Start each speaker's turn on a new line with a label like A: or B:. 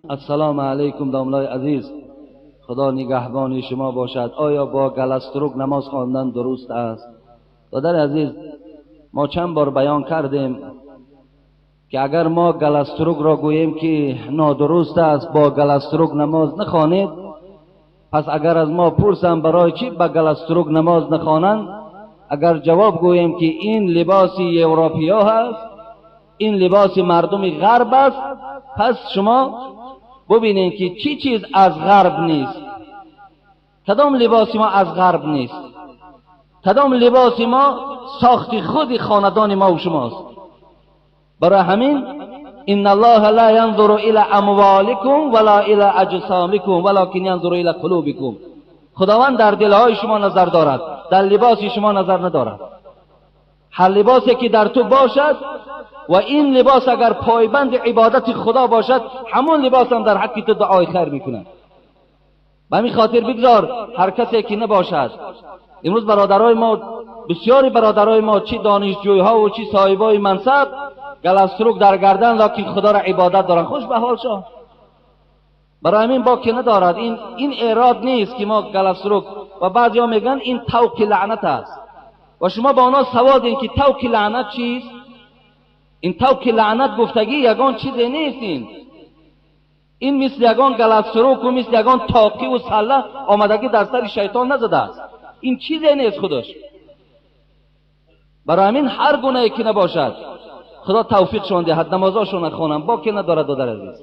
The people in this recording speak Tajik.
A: Ассалому алайкум, домлаи азиз, Худо нигаҳбони шумо бошад. Оё бо галаструк намоз хондан дуруст аст? Додари азиз, мо чанд бор баён кардем, ки агар мо галаструкро гӯем, ки нодуруст аст, бо галаструк намоз нахонед, пас агар аз мо пурсанд, барои чӣ ба галаструк намоз нахонанд, агар ҷавоб гӯем, ки ин либоси европиё ҳаст, ин либоси мардуми ғарб аст, пас шумо бубинед, ки чӣ чиз аз ғарб нест, кадом либоси мо аз ғарб нест, кадом либоси мо сохти худи хонадони мо ва шумост. Барои ҳамин إن الله لا ينظر إلى أموالكم ولا إلى أجسامكم ولكن ينظر إلى قلوبكم. Худованд дар дилҳои шумо назар дорад, дар либоси шумо назар надорад. Ҳар либосе ки дар ту бошад ва ин либос агар пойбанди ибодати Худо бошад, ҳамон либос ҳам дар ҳаққи ту дуои хайр мекунад. Ба ҳамин хотир бигзор ҳар касе ки набошад. Имрӯз бародарои мо, бисёри бародарои мо, чӣ донишҷӯйҳову чӣ соҳибои мансаб, галаструк дар гардан, локин Худоро ибодат доранд. Хуш ба ҳолшон. Барои ҳамин боке надорад, ин эрод нест, ки мо галаструк. Ва баъзеҳо мегӯянд, ин тавқи лаънат аст, ва шумо ба онҳо савол диҳед, ки тавқи лаънат чист? Ин тавқи лаънат гуфтагӣ ягон чизе нест. Ин мисли ягон галаструку мисли ягон тоқиву салла омадагӣ дар сари шайтон назадааст. Ин чизе нест худаш. Барои ҳамин ҳар гунае ки набошад, Худо тавфиқшон диҳад, намозошонро хонанд, боке надорад, додари азиз.